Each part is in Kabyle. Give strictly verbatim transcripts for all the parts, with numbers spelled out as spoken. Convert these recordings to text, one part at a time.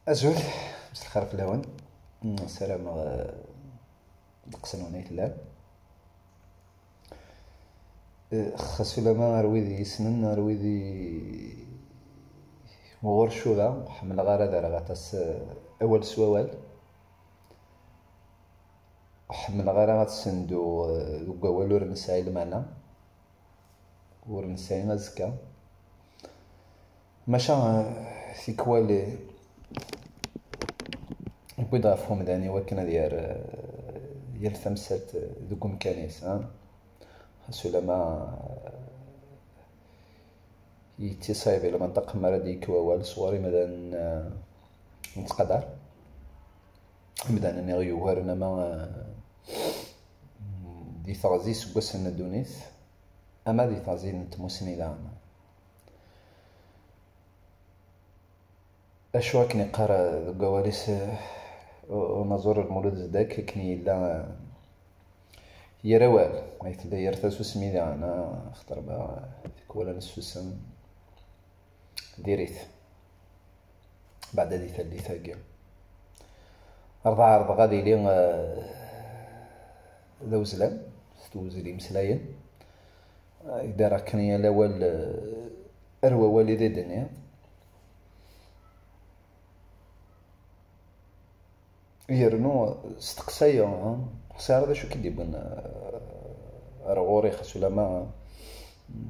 Azul, mselxir fell-awen. Ssarameɣ, eh, ddeqs-nwen ay tellam. Eh, xas ulamma ar wid i yessnen, ar wid i ɣur cuda, ḥemmleɣ ara ad rreɣ aṭas, eh, awal s wawal. Ḥemmleɣ ara ad senduɣ, eh, deg wawal ur nesɛi lmeɛna, ur nesɛi azekka. Maca, eh, tikwal, eh, yewwi-d ɣef umdan i wakken ad yerr, eh, yal tamsalt, eh, deg umkan-is, ha? Xas ulamma, eh, yettisayeb i lmenṭaq mi ara d-yekk wawal sɣur imdanen, eh, nettqadar. Imdanen i ɣ-yugaren ama, eh, di teɣzi iseggasen n ddunit, ama di teɣzi n tmusni daɣen. Acu akken iqqar, eh, deg wawal-is, eh, u-, unaẓur Lmulud Zeddak, akken yella, eh, yir awal, ay tella yir tasusmi daɣen, eh, axaṭer ma tikwal ad nessusem, diri-t. Beɛda di tallit-agi, ad ɛerḍeɣ ad iliɣ, eh, d awezlan, s tewzel imeslayen. Eh, i d-rreɣ kan yal awal, eh, ar wawal i d-nniɣ. Yernu steqsayeɣ, ha? Ur ḥṣiɣ ara d acu i k-id-yewwin, eh, ar ɣur-i, xas ulamma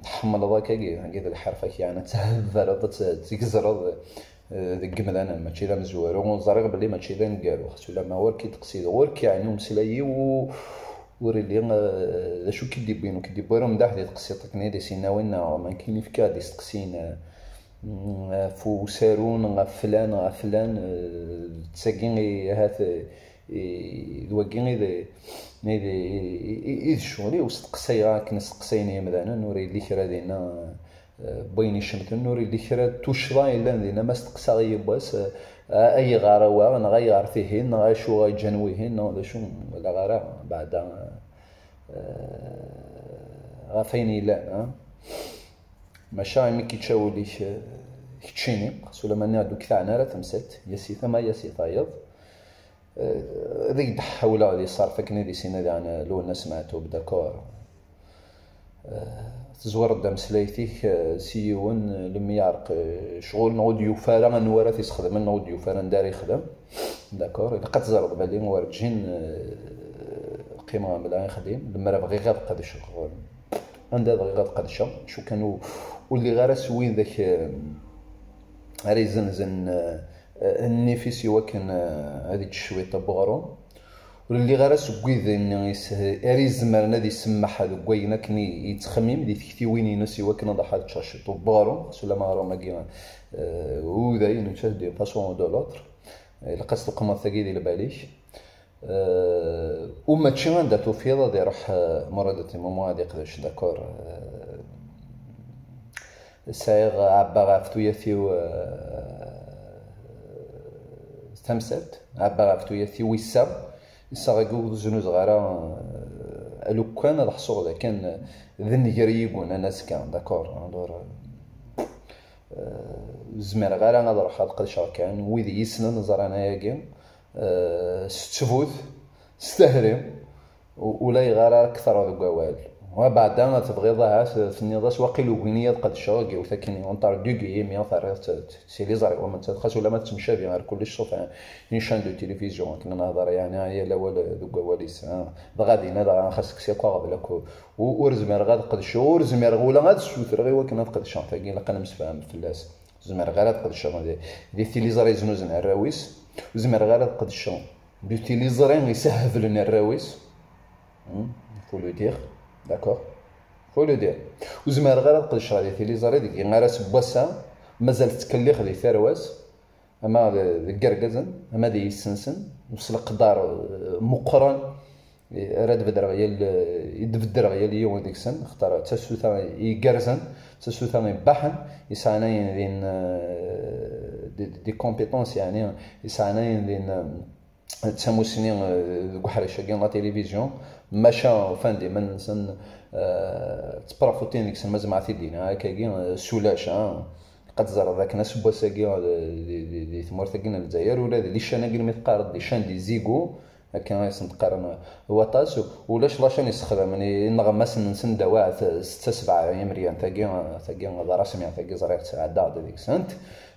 tḥemmleḍ akkagi, agi d lḥerf-ak, yeɛni ad tbereḍ, ad tt-, ad tgezreḍ, eh, deg yemdanen, mačči d amezwaru. Ẓriɣ belli mačči d aneggaru, xas ulamma ɣur-k i d-teqsideḍ, ɣur-k yeɛni umeslay-iw u-, ur illi, eh, d acu i k-id-yewwin, ur k-id-yewwi ara umdaḥ di teqsiṭ akken i d as-yenna winna, ma akken yefka-d isteqsiyen, eh, mm, ɣef usaru neɣ ɣef flan, ɣef flan, eh, d tagi i ahat, eh, i, d wagi i d, i d, i, i, i d ccɣel-iw, steqsayeɣ akken steqsayen yemdanen, ur yelli kra dinna, eh, n wayen icemten, ur yelli kra n tuccḍa yellan dinna, ma steqsaɣ yiwwas, eh, a-, ayɣer awa, neɣ ayɣer tihin, neɣ acu ɣa yeǧǧan wihin, neɣ d acu, walaɣ ara, beɛda, eh, ɣef ayen yellan, ha? Maca imi k-yečča wul-ik, eh, keččini, xas ulamma nniɣ-d ur k-teɛni ara temsalt, ya si tama, ya si tayeḍ. Eh, ad ak-d-ḥawleɣ di ṣṣerf akken i d-isinna daɣen Lwennas Meɛtub, d'accord. Eh, tezwareḍ-d tameslayt-ik, eh, si yiwen, eh, lemmi yeɛreq, eh, ccɣel, neɣ ur d-yufi ara anwa ara t-isxedmen, neɣ ur d-yufi ara anda ara yexdem. D'accord, ilaq ad teẓreḍ belli werǧin, eh, qqimeɣ mebla ixeddim, lemmer bɣiɣ ad qedceɣ, eh, anda bɣiɣ ad qedceɣ, acu kan ur, ur lliɣ ara s widak, eh, ara izenzen, eh, nnif-is i wakken, eh, ad yečč cwiṭ n weɣrum. Ur lliɣ ara seg wid-nni is-, ara izemren ad isemmeḥ deg wayen akken i, i yettxemmim di tektiwin-ines i wakken ad iruḥ ad yeččeɣ cwiṭ n weɣrum, xas ulamma aɣrum-agi, eh, uday, nečča-t d'une façon ou de l'autre. Ilaq ad s-tuqmeḍ tagi di lbal-ik. Eh, u mačči anda tufiḍ ad iruḥ, eh, Murad At Imummu ad iqdec, d'accord. Eh, sɛiɣ ɛebbaɣ ɣef tuyat-iw, eh, tamsalt, ɛebbaɣ ɣef tuyat-iw issaɣ, issaɣ-agi ur znuzeɣ ara, eh, alukan ad ḥṣuɣ d akken d nnger i yi-yunan azekka, d'accord. Alors, eh, ur zmireɣ ara ad ruḥeɣ ad qedceɣ kan, wid i yi-ssnen ẓran ayagi, eh, s ttbut, s tehri, u-, ulayɣer ara k-terreḍ deg wawal. Wa beɛda tebɣiḍ ahat tenniḍ-as waqil ugin-iyi ad qedceɣ, yiwet akken entre deux guillemets, terriḍ-tt d tiliẓri, wama d xas ulamma tettemcabi ar kullec, sauf une chaîne de télévision, akken nehder, yeɛni yal awal deg wawal-is, ha. Dɣa dinna daɣen xas kkes akk aɣbel akk, u-, ur zmireɣ ad qedceɣ, ur zmireɣ ula ad ssutreɣ i wakken ad qedceɣ, tagi ilaq ad nemsefham fell-as. Ur zmireɣ ara ad qedceɣ di, di tiliẓri yeznuzen arraw-is, ur zmireɣ ara ad qedceɣ di tiliẓri isehheblen arraw-is. Hmm, faut le dire, d'accord? Faut le dire. Ur zmireɣ ara ad qedceɣ di tiliẓri deg ara s wass-a mazal tettkellix di tarwa-s, ama d, deg yergazen, ama d yessensen, s leqder, eh, meqqren, ara d-bedreɣ yal, i d-bedreɣ yal yiwen deg-sen, axaṭer d tasuta igerrzen, d tasuta ibaḥen, yesɛan ayen din, eh, des, des compétences, yeɛni, yesɛan ayen din, eh, d tamusni, eh, deg uḥric-agi n la télévision, maca ufan-d iman-nsen, eh, ttprafutin deg-sen, ma zemreɣ ad t-id-iniɣ akkagi, eh, s ulac, ah. Ad teẓreḍ akken aseggas-agi di, di, di tmurt-agi n Lezzayer, ula d lican-agi mi teqqareḍ lican di zigu, akken ay sen-qqaren waṭas, ulac lacan yessexdamen ineɣmasen-nsen d awaɛet setta sebɛa, imryant-agi, tagi d rasmi, tagi ẓriɣ ttɛeddaɣ-d deg-sent.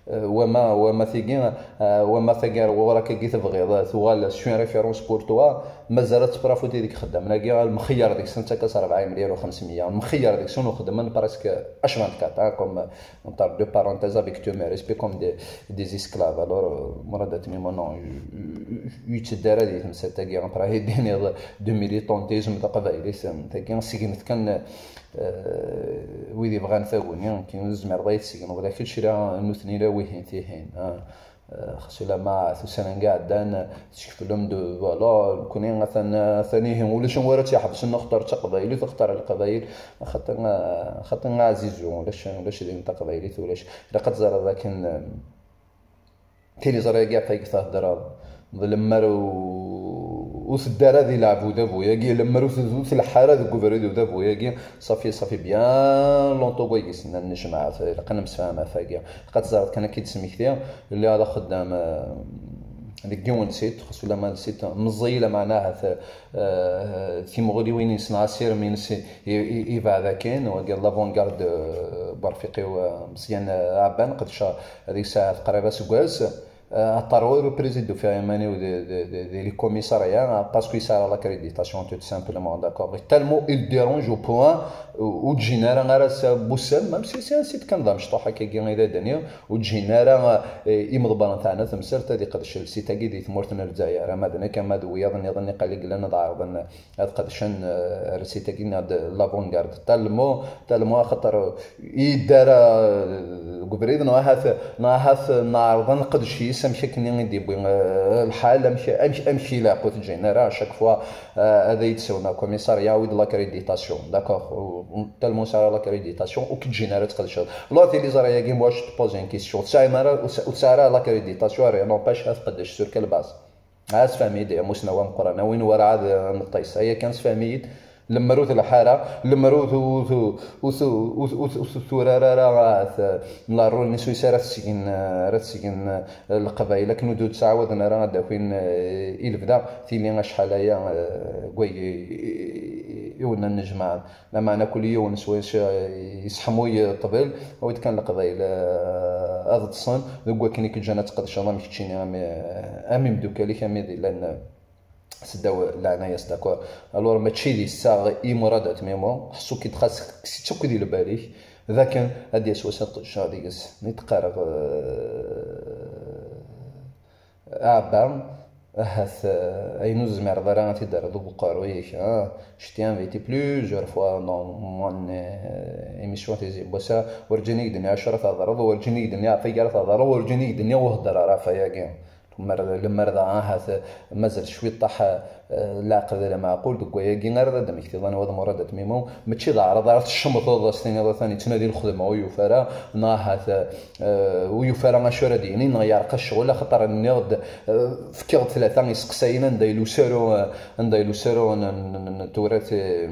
Eh, wama, wama tigi, eh, wama tagi ar ɣur-k-agi tebɣiḍ, eh, tuɣal c'est une référence pour toi, mazal ad tefrafuḍ ideg xeddamen-agi, lemxeyyer deg-sen ttakk-as rebɛa imelyar u xemsmeyya, lemxeyyer deg-sen ur xeddmen presque H vingt-quatre, hein, comme, entre deux parenthèses, avec tous mes respects, comme des, des esclaves. Alors, euh, Mourad Atmimo, non, yetteddu ara di temsalt-agi, après, ad d-tiniḍ du militantisme taqbaylit, tagi, segnet kan, euh, wid yebɣan taguni, akken ur tezmireḍ ad yi-tessegneḍ la kečč, la nutni, la wihin, tihin, ah. Eh, xas ulamma tussan-agi iɛeddan, teskeflem-d, voilà, nekkni atan, atan ihi, ulac anwa ara tt-iḥebsen, axaṭer d taqbaylit, axaṭer leqbayel, xaṭi, xaṭi a ɛzizu, ulac, ulac din taqbaylit, ulac. Ilaq ad teẓreḍ akken, eh, tiliẓri-agi ɣef ay theddreḍ, d lemmer u-, ur tedda ara di leɛbud a bu-agi, lemmer ur t-, ur tleḥḥa ara deg ubrid udabu-agi, safi, safi, bien longtemps wagi s-, n-, nejmaɛet, ilaq ad nemsefham ɣef wagi. Ilaq ad teẓreḍ kan, ad k-id-smektiɣ, lliɣ d axeddam, eh, deg yiwen site, xas ulamma d site meẓẓiy, lameɛna ahat, eh, timuɣliwin-ines neɣ asirem-ines i, i, i, ibɛed akin, wagi d l'avant-garde, eh, n urfiq-iw, eh, Meẓyan, eh, Ɛebban, qedceɣ deg-s ahat qrib aseggas. Euh, à part le président, faire une manœuvre de, de, de, de les commissariats, hein, parce qu'il sert à l'accréditation, tout simplement, d'accord. Et tellement il dérange au point où, où ur d-ǧǧin ara, ara s-, Bussam, même si c'est un site kan d amecṭuḥ akkagi i d adani, ur d-ǧǧin ara, eh, imḍebbren n teɛna temsalt ad iqedcen site-agi di tmurt n Lezzayer, ama d nekk, ama d wiyaḍ nniḍen iqal i yellan ad ɛerḍen ad qedcen, eh, ar site-agi neɣ d l'avant-garde. Tellement, tellement, axaṭer yedda ara, eh, deg ubrid, neɣ ahat, neɣ ahat neɛreḍ ad nqedec yis amek akken i d-yewwi, eh, lḥal, amek, amek, amek ilaq, ur t-ǧǧin ara, à chaque fois, eh, ad iyi-d-sawlen commissariat, awi-d l'accréditation, d'accord, tellement sɛiɣ l'accréditation, ur k-ǧǧin ara ad tqedceḍ. Alors, tiliẓri-agi, moi, je te pose une question, ur tesɛim ara, ur tesɛi ara l'accréditation, rien n'empêche ad tqeddec sur quelle base? Ah, sefhem-iyi-d, a Mussnaw ameqqran, a win werɛad, eh, neṭṭis. Aya kan, sefhem-iyi-d. Lemmer ur tleḥḥa ara, lemmer ur tu-, ur tu-, ur tu-, ur tu-, ur tu-, ur tu-, turar ara, ah, t-, la rôle-nni s wis ara tesgen, eh, ara tesgen, eh, Leqbayel, akken ur d-ttɛawaden ara ad d-akin, eh, i lebda, tili acḥal aya, eh, deg way i, i, i, i wenna nnejmaɛen. Lameɛna kul yiwen s wacu, eh, yesseḥmuy ṭṭbel, awi-d kan Leqbayel, eh, ad ṭṭsen, deg wakken i k-ǧǧan ad tqedceḍ am keččini, am, eh, am imdukal-ik, am id illan, eh, seddaw leɛnaya-s, d'accord. Alors, mačči d iseɣ i Murad At Mimo, ḥṣu-k-id xas kkes-itt akk di lbal-ik, d akken ad d-yas wass ad qedceɣ deg-s. Mi d-qqareɣ, eh, Aɛebba, ahat, eh, ayen ur tezmireḍ ara ad t-id-terreḍ deg uqerruy-ik, ah, je t'ai invité plusieurs fois dans mon, eh, émission Tizi n wass-a, werǧin i k-d-nniɣ acu ara thedreḍ, werǧin i k-d-nniɣ ɣef wagi ara thedreḍ, werǧin i k-d-nniɣ ur hedder ara ɣef wayagi. Lemmer, lemmer daɣen ahat mazal cwiṭṭaḥ, eh, leɛqel d lmeɛqul deg wayagi ara d ad d-temmektiḍ anwa d Murad At Mimo, mačči d aɛraḍ ara tcemteḍ ad s-tiniḍ atan yettnadi lxedma ur yufi ara, neɣ ahat, eh, ur yufi ara acu ara d-yini, neɣ yeɛreq ccɣel, axaṭer nniɣ-d, eh, fkiɣ-d tlata iseqsayen anda yella usaru, eh, anda yella usaru n, n, n, n tewrat, eh,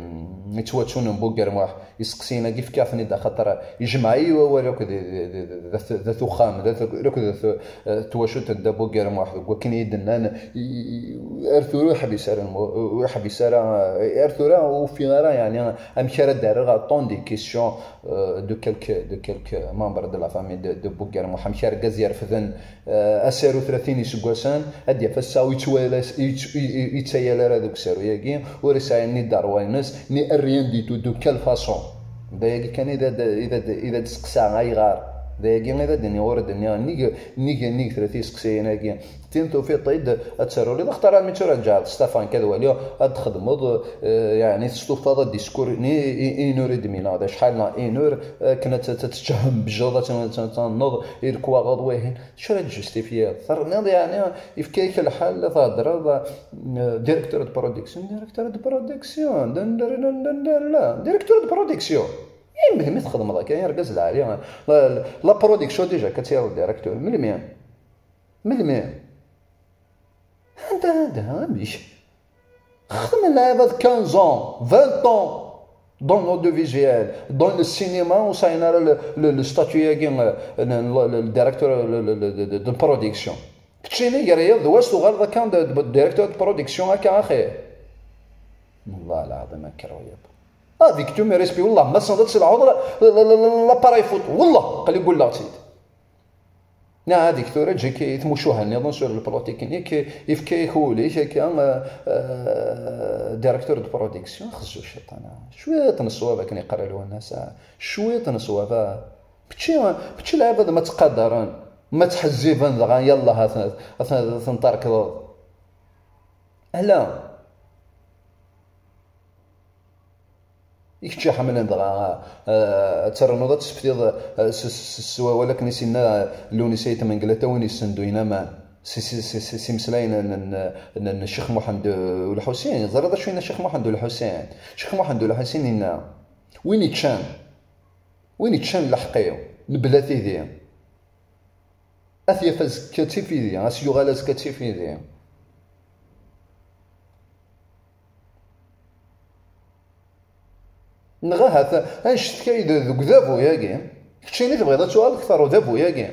yettwattun n Buggermuḥ. Iseqsiyen-agi fkiɣ-ten-id axaṭer ijmeɛ-iyi wawal akk d, d, d, d, d at, d at uxxam, d at, akk d at, eh, twacult n Dda Buggermuḥ, deg wakken i yi-d-nnan, i, i, ar tura ur yeḥbis ara lmu-, ur yeḥbis ara, eh, ar tura ur ufiɣ ara, yeɛni, amek ara d-rreɣ à tant de questions, euh, de quelques, de quelques membres de la famille de, de Buggermuḥ, amek argaz yerfden, eh, asaru tlatin iseggasen, ad d-yaf ass-a ur yettwala-, ur yett-, ur, ur, ur yettayal ara deg usaru-agi, ur yesɛi ni dderwa-ines, ni rien du tout, de quelle façon? D ayagi kan i d ad, i d ad, i d ad d-steqsaɣ ayɣer. D ayagi i d ad d-nniɣ, ur d-nniɣ nnig, nnig, nnig tlata iseqsiyen-agi. Tin tufiḍ-id ad taruliḍ, axaṭer armi tura ǧeɛleḍ s tafanka ad waliɣ, ad txedmeḍ, eh, yeɛni testufaḍ adiskur-nni i, i, une heure et demie, neɣ d acḥal, neɣ une heure, akken ad t-, ad t-teččehembjeḍ, ad t-, ad t-, ad tenneḍ i lekwaɣeḍ wihin. Acu ara d-justifiyeḍ? Terniḍ, yeɛni, yefka-yak lḥal la theddreḍ, eh, directeur de production, directeur de production, d, d, d, la, directeur de production. Eh, melmi txedmeḍ akka, ay argaz lɛali? La, la production déjà kan tt-yaɣ directeur. Melmi? Melmi? Anda, anda, amek? Xedmen lɛibad quinze ans, vingt ans. Dans l'audiovisuel, dans le cinéma, ur sɛin ara le, le, le statut-agi, euh, n, n, le, le directeur, le, le, le, de, de, de production. Keččini gar yiḍ d wass tuɣaleḍ akka d, d, directeur de production akka axir. Wallah lɛaḍim akker wiyaḍ. Ah, avec tous mes respects, wallah, ma tessneḍ ad tselɛuḍ la, la, la, la, l'appareil photo, wallah, aql-i gulleɣ-tt-id. Neɣ ad tura ǧik i tmucuha nniḍen sur le plan technique, yefka-yak wul-ik akka, euh, euh, directeur de production, xezzu ciṭan, cwiṭ n ṣṣwab akken yeqqar Lwennas, cwiṭ n ṣṣwab, ah. Mačči, mačči lɛibad ma ttqadaren, ma ttḥezziben dɣa yallah ad ten-, ad ten-, ad ten-terkḍeḍ. Ala. I kečč iḥemmlen dɣa, eh, ad ternuḍ ad tesftiḍ, eh, s, s, s wawal akken i s-yenna Lewnis Ayt Mengellat, a win yessenduyen aman. S, s, s, s, s imeslayen n, n, n, n Ccix Muḥend U Lḥusin. Teẓriḍ acu yenna Ccix Muḥend U Lḥusin? Ccix Muḥend U Lḥusin yenna: "Win iččan, win iččan lḥeqq-iw, mebla tidi, ad t-yaf azekka d tifidi, ad s-yuɣal azekka d tifidi." Neɣ ahat annect-ik ay d-, deg udabu-agi, keččini tebɣiḍ ad tuɣaleḍ kter udabu-agi.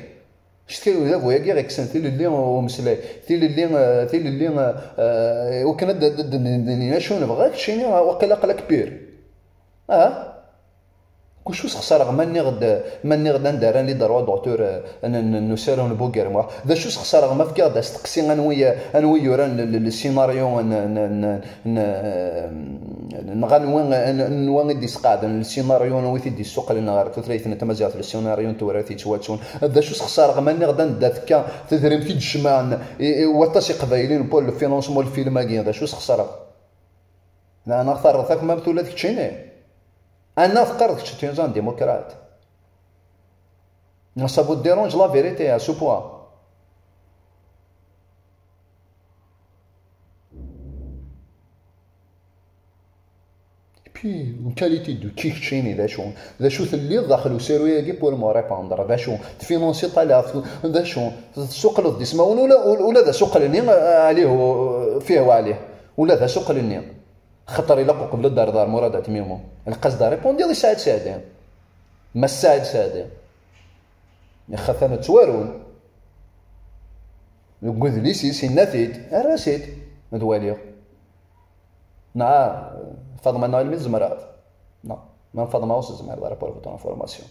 Annect-ik ay d udabu-agi ɣ-ikksen tilelli n umeslay, tilelli, eh, tilelli, eh, eh, wakken ad d-, d-, d-, d-, d-nini acu nebɣa, keččini waqil aql-ak pir. Ah? Kucu sxeṣreɣ ma nniɣ-d, ma nniɣ-d anda ara nili d roi d'auteur, eh, n, n, n usaru n Bugermuḥ? D acu sxeṣreɣ ma fkiɣ-d asteqsi anwi, anwi yuran le, le, le scénario n, n, n, n, neɣ anwa, anwa i d-isqeɛden le scénario, anwa i t-id-issuqlen ɣer tutlayt n tmaziɣt, le scénario n tewrirt yettwattun? D acu sxeṣreɣ ma nniɣ-d anda tekka tedrimt i d-jemɛen i, i, waṭas iqbayliyen pour le financement n lfilm-agi? D acu sxeṣreɣ? Neɣ, neɣ terreḍ akmam ula d keččini? Anna teqqareḍ kečč tu es un démocrate. Ça vous dérange la vérité à ce point? Et puis, une qualité de qui keččini, d acu, d acu telliḍ daxel usaru-agi pour me répondre, d acu, tfinansiḍ ala, d acu, tessuqleḍ-d ismawen ula, ula d asuqel-nni, eh, عليه, فيه وعليه, ula d asuqel-nni. Xaṭer ilaq uqbel ad d-terreḍ ɣer Murad At Mimun. Lqasd a répondiḍ i Saɛid Saɛdi. Ma Saɛid Saɛdi. Ixatan ttwarun. Deg udlis-is, yenna-t-id. Err-as-id. Ad waliɣ. Neɣ Faḍma neɣ almi tzemreḍ. Neɣ, ma Faḍma ur s-tzemreḍ ara pour votre information.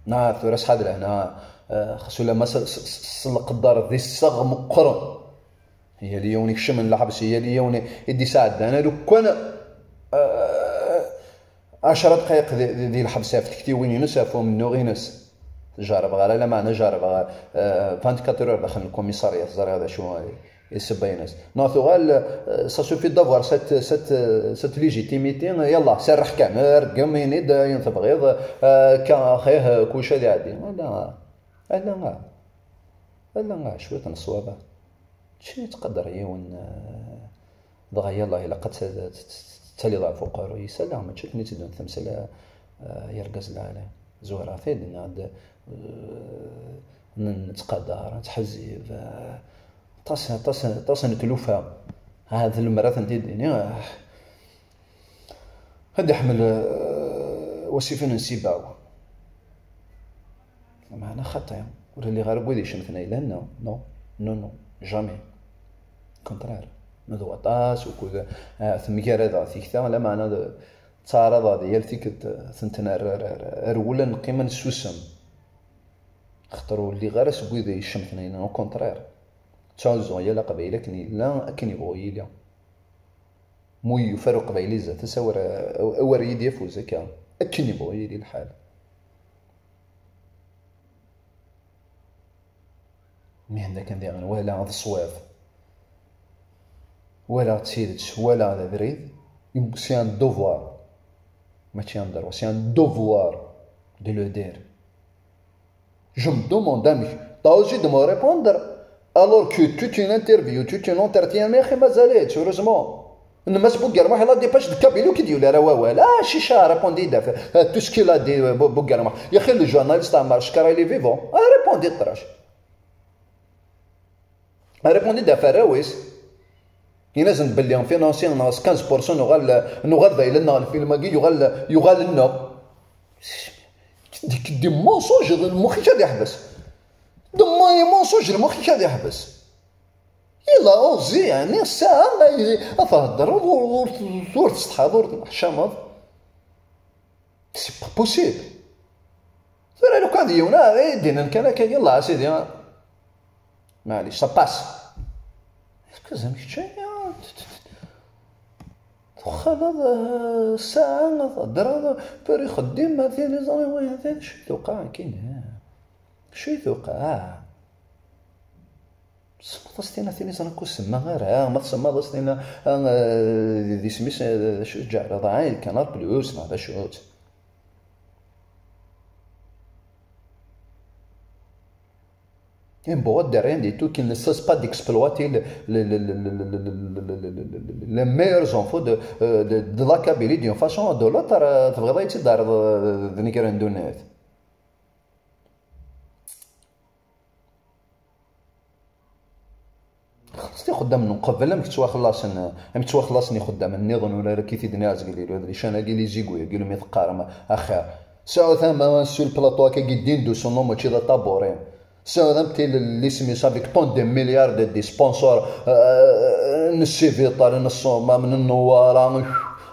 Neɣ tura ṣṣeḥ d lehna, eh, xas ulamma s, s, s, s leqder d iseɣ meqqren. Yal yiwen ikecmen lḥebs, yal yiwen i d-isɛeddan, a lukan, eh, ɛecra dqayeq di, di, di lḥebs ɣef tektiwin-ines, ɣef umennuɣ-ines. Jerrbeɣ ara, lameɛna jerrbeɣ, eh, vingt-quatre heures daxel n lkumiṣarya, teẓriḍ d acu i, i ssebba-ines. Neɣ tuɣal, eh, ça suffit d'avoir cette, cette, cette légitimité, yallah, serreḥ kan, rgem, ini-d ayen tebɣiḍ, eh, akka, xih, kullec ad iɛeddi. Ala, ala, ala, cwiṭ n ṣṣwaba. Mačči yettqadar yiwen, eh, dɣa yallah ilaq ad t-, t-, t-, tettaliḍ ɣef uqerruy-is, ala, mačči akken i tteddun temsal, eh, yergaz lɛali. Zuhra Ɛtid, nniɣ-d, eh, n-, nettqadar, nettḥezzib, eh, aṭas, aṭas, aṭas n tlufa. Ah, d lemmer ad tent-id-iniɣ, eh, Ad iḥmel, eh, wasif-in n Sibaw. Meɛna xaṭi, ur lliɣ ara deg wid icemten ayla-nneɣ. Non, non, non, jamais. Contraire. Ma d waṭas ukud, eh, temgaradeɣ tikta, lameɛna d, ttɛaraḍeɣ di yal tikkelt, eh, tent-nerr ar, ar, ar wul, ad neqqim ad nessusem. Xaṭer ur lliɣ ara seg wid icemten ayla-nneɣ, au contraire. Ttɛuzzuɣ yal aqbayli akken yella, akken yebɣu yili. Ma ur yufar uqbayli zdat-s, awer, awer yid-yaf uzekka, akken yebɣu yili lḥal. Mi anda kan diɣen wala d ṣṣwab, wala d tidet, wala d abrid, c'est un devoir. Mačči un droit, c'est un devoir de le dire. Je me demande, amek, t'as osé de me répondre, alors que toute une interview, tout un entretien, mais mazal-itt, heureusement. N Mass Bouguermouh, il a des pages de Kabylie qui dit, là, ouais, ouais, là, chicha, a répondu, il a fait, euh, tout ce qu'il a dit, euh, Bou-, Bouguermouh. Il y a le journaliste Amar Shkara, il est vivant. A répondu, trash. A répondu, il a fait, oui. Ini-asen-d belli financier neɣ quinze pour cent nuɣal, nuɣal d ayla-nneɣ, lfilm-agi yuɣal, yuɣal-nneɣ. Des mensonges, lmux-ik ad yeḥbes. Des mensonges, lmux-ik ad yeḥbes. Ila uzi, yeɛni ssaɛa ad theddreḍ ur, ur, ur tsetḥaḍ, ur teḥcameḍ. C'est pas possible. Tura lukan d yiwen ara yi-d-inin kan akka, yella a sidi, maɛlic, ça passe. Est-ce que zam kečč aya? Tuxaleḍ, eh, ssaɛa ad theddreḍ, pur ixeddim, a tiliẓri, wa, a tili, acu i tuqeɛ, akkin, eh? Acu i tuqeɛ? Tsemmaḍ-as tinna, tiliẓri ur semmaɣ ara, ma tsemmaḍ-as tinna, ah, eh, d isem-is, eh, acu, Ǧeɛriḍ, ah, Canal Plus, neɣ d acu-tt? Un boîte de rien du tout qui ne cesse pas d'exploiter le, le, le, le, le, le, le, le, le, le, le, les meilleurs enfants de, euh, de, de la Kabylie d'une façon ou de l'autre, euh, tebɣiḍ ad yi-tt-id-terreḍ, euh, d nnger n ddunit. Xelṣet ixeddamen n uqbel, amek ttwaxellaṣen, amek ttwaxellaṣen ixeddamen nniḍen, ula ara k-t-id-nniɣ zgelli, ula d lican-agi, les égouts-agi, imi teqqarem axir. Sɛut ama sur le plateau akkagi digne de son nom, mačči d aṭaburi. Sɛut am ti l-, l'isem-is avec tant de milliards de, de sponsors, euh, n Sibṭal, n Ṣṣumam, n Newwara,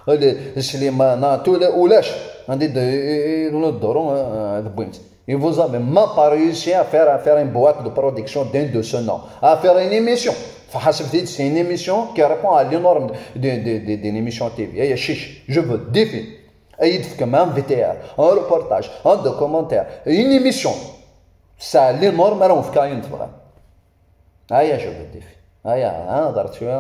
les Slimane, tout le, ulac. Anda i d-, i, i, i, d-, euh, d-wwin-t. Et vous avez même pas réussi à faire, à faire une boîte de production digne de ce nom. À faire une émission. Faḥaseb-t-id, c'est une émission qui répond à les normes de, de, de, d'une émission T V. Aya cic, je vous défie. Ad d-tefkem un V T R, un reportage, un documentaire, une émission. Ça, les normes, ara wen-fkeɣ ayen tebɣam. Aya, je vous défie. Aya, ha, ḍerret cwiya.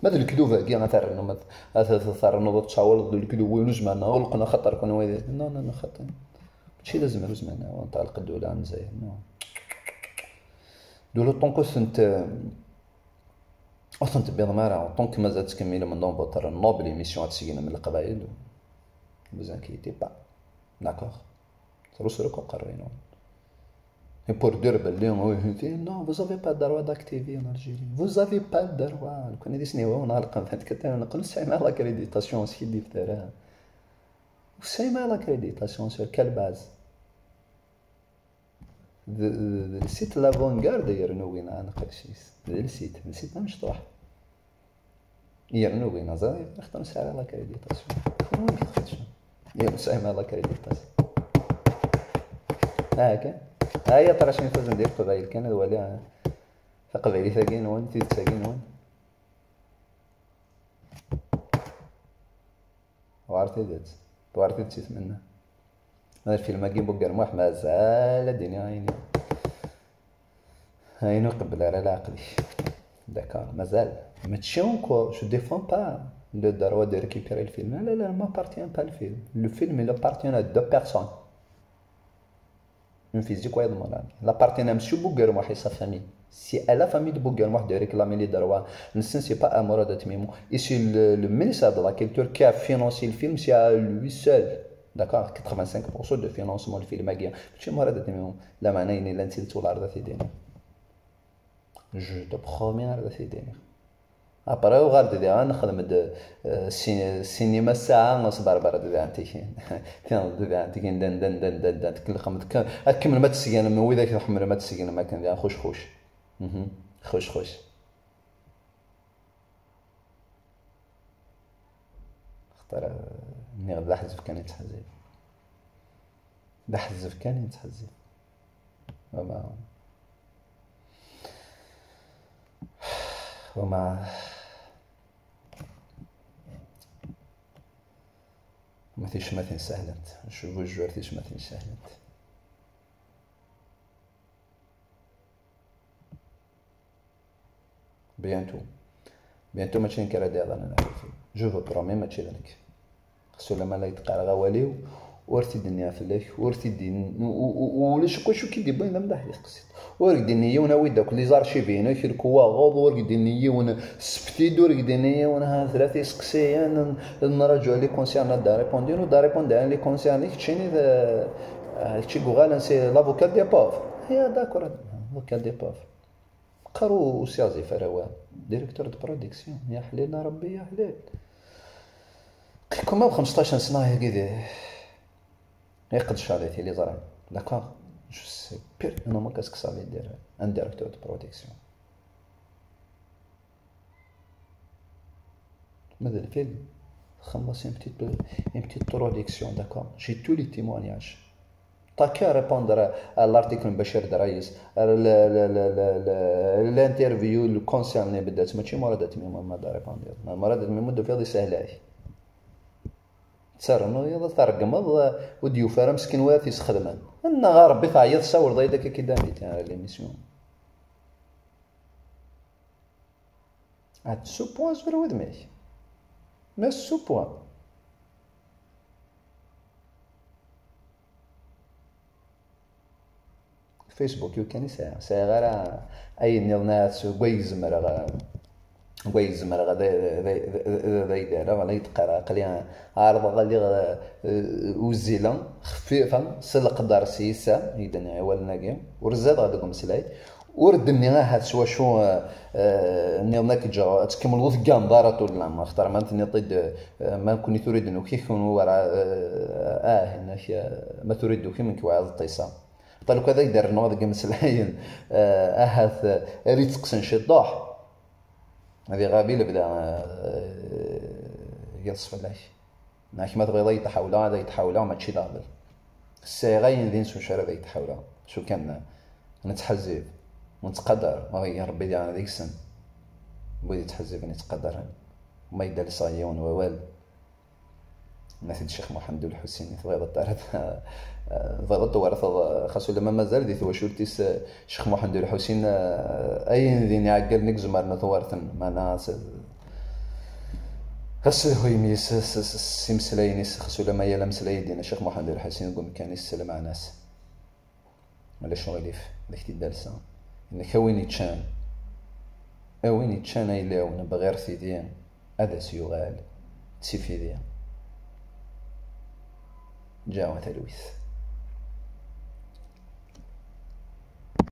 Ma d lekdub-agi, ad ternuḍ, ad ternuḍ ad tessawaleḍ d lekdub, win ur zmiren ad ɣelqen axaṭer kunwi d, non, non, non, xaṭi. Mačči d azmer ur zmiren ad ɣelqen ddula n Lezzayer, non. Ddula, tant que tent, ur tent-tebbiḍem ara, tant que mazal tettkemmilem dans votre noble émission ad tseggnem Leqbayel, vous inquiétez pas. D'accord? Rusruk uqerri-nwen. Et pour dire belli, oui, oui, non, vous avez pas le droit d'activer en Algérie. Vous avez pas le droit. Lukan d isniwen ɣelqen vingt-quatre heures, neqqen ur tesɛim ara l'accréditation, skiddibet ara. Ur tesɛim ara l'accréditation, sur quelle base? D, d, d le site L'Avant-Garde yernu win, ah, neqqel s-, d le site, d le site amecṭuḥ. Yernu win, ẓer, axaṭer ur nesɛi ara l'accréditation. Kunwi amek txeddcem? Ur tesɛim ara l'accréditation. Ah, kan? Ah, ya tṛa cmi fazen di Leqbayel kan, ad wali, ah, taqbaylit-agi-nwen, tidet-agi-nwen. War tidet. War tidet i tmenna. Ma d lfilm-agi n Bugger Muḥ, mazal ad d-iniɣ ayen, ayen ur iqebbel ara leɛqel-ik. D'accord, mazal. Mačči encore, je défends pas le droit de récupérer le film. La, la, la, m'appartient pas le film. Le film, il appartient à deux personnes. Une physique, ouais, de mon ami. Il appartient à monsieur Bouguermouh et sa famille. C'est à la famille de Bouguermouh de réclamer les droits. C'est pas à Mourad Atmimou. Et c'est le, le ministère de la Culture qui a financé le film, c'est à lui seul. D'accord, quatre-vingt-cinq pour cent de financement du film. Monsieur Mourad Atmimou, la manne, il est là, il est là. Je te promets, ar d at-id-iniɣ. Après, uɣal-d diɣen, nexdem-d, eh, si-, sinima ssaɛa, sberber-d diɣen tikin. Tineḍ-d diɣen tikin, dan, dan, dan, dan, dan, tkellxem-d kan. Ad tkemmlem ad tesgnem, widak tḥemmlem ad tesgnem akken diɣen, xuc, xuc. Mhm. Xuc, xuc. Axaṭer, eh, nniɣ-d d aḥezzeb kan i ttḥezzib. D aḥezzeb kan i nettḥezzib. Wama, wama, ma ticmatin sahlent. Je vous jure, ticmatin sahlent. Bientôt. Bientôt mačči d nekk ara d-iḍanen ɣef lfilm. Je vous promets, mačči d nekk. Xas ulamma la yi-d-qqareɣ awal-iw, ur t-id-nniɣ fell-ak, ur t-id-in-, u-, u-, u-, ulac akk acu k-id-iwwin d amdaḥ di teqsiṭ. Ur k-d-inni yiwen awi-d akk les archives-inek, lekwaɣeḍ, ur k-d-inni yiwen sefti-d, ur k-d-inni yiwen ha tella tiseqsiyin, n-, nraǧu les concernés ad d-répondin, ur d-répondin les concernés, keččini d, ah, kečči yuɣalen c'est l'avocat des pauvres. Ya, d'accord, avocat des pauvres. Qqar ur s-yeɛzif ara awal. Directeur de production, ya ḥlil a Rebbi, ya ḥlil. Qqim-d xemseṭṭac n sna yagi di iqeddec di tiliẓri. D'accord? Je sais pertinemment qu'est-ce que ça veut dire un directeur de production. Mais le film, c'est une petite, une petite production, d'accord? J'ai tous les témoignages. T'as qu'à répondre à l'article de Bachir Draïs, l'interview, le concert, mais tu m'as répondre. Murad Atmim, de faire des sahlah. Ternuḍ ad tregmeḍ, ur d-yufi ara meskin wara t-isxedmen. Nna ɣer Rebbi teɛyiḍ, tessawleḍ-iyi-d akka k-id-amit ar l'émission. Ɛad ce point zwer wudem-ik. Mais ce point. Facebook yu kan i sɛiɣ. Sɛiɣ ara ayen nniḍen ahat s way zemreɣ, way zemreɣ ad, ad, ad, ad, ad ay-d-rreɣ, la yi-d-qqareɣ, aql-i ɛerḍeɣ ad lliɣ, eh, uzzileɣ, xfiɣeɣ, s leqder s yisa, i d-nniɣ i wallen-agi, ur zadeɣ deg umeslay, ur d-nniɣ ahat s wacu, eh, eh, nniḍen ad k-ǧǧeɣ, ad tkemmleḍ ur tegganeḍ ara ṭul n leɛmer, axaṭer ma tenniḍ-id, eh, ma nekkni tura i d-nuki, kenwi werɛad, eh, ah, inna-k, eh, ma tura i d-tukim, nekk werɛad ṭṭiseɣ. Ṭaluk ad ak-d-rnuɣ deg imeslayen, eh, ahat, eh, ad itteqsen ciṭuḥ. Ad iɣabi lebda, eh, yeḍs fell-ak. Neɣ ma tebɣiḍ ad yi-tḥawleɣ, ad yi-tḥawleɣ, mačči d aɣbel. Sɛiɣ ayen din s wacu ara d ay-tḥawleɣ. S ukan nettḥezzib, nettqadar, ma ɣiyan Rebbi diɣen deg-sen. Wid yettḥezziben, yettqadaren. Ma yedda lesseɣ yiwen wawal, nna-t-id Ccix Muḥend Ulḥusin, tebɣiḍ ad t-terreḍ, tebɣiḍ ad t-twerteḍ, xas ulamma mazal di twacult-is, Ccix Muḥend Ulḥusin, ayen din iɛeggalen i izemren ad t-werten, meɛna s, s lhuyem-is, s, s, s imeslayen-is, xas ulamma yal ameslay i d-yenna Ccix Muḥend Ulḥusin deg umkan-is s lmeɛna-s. Ulac uɣilif, ad ak-t-id-alseɣ. Nekk a win iččan, a win iččan ayla-w n bɣir tidi, ad as-yuɣal d tifidi. Ǧǧaɣ talwit.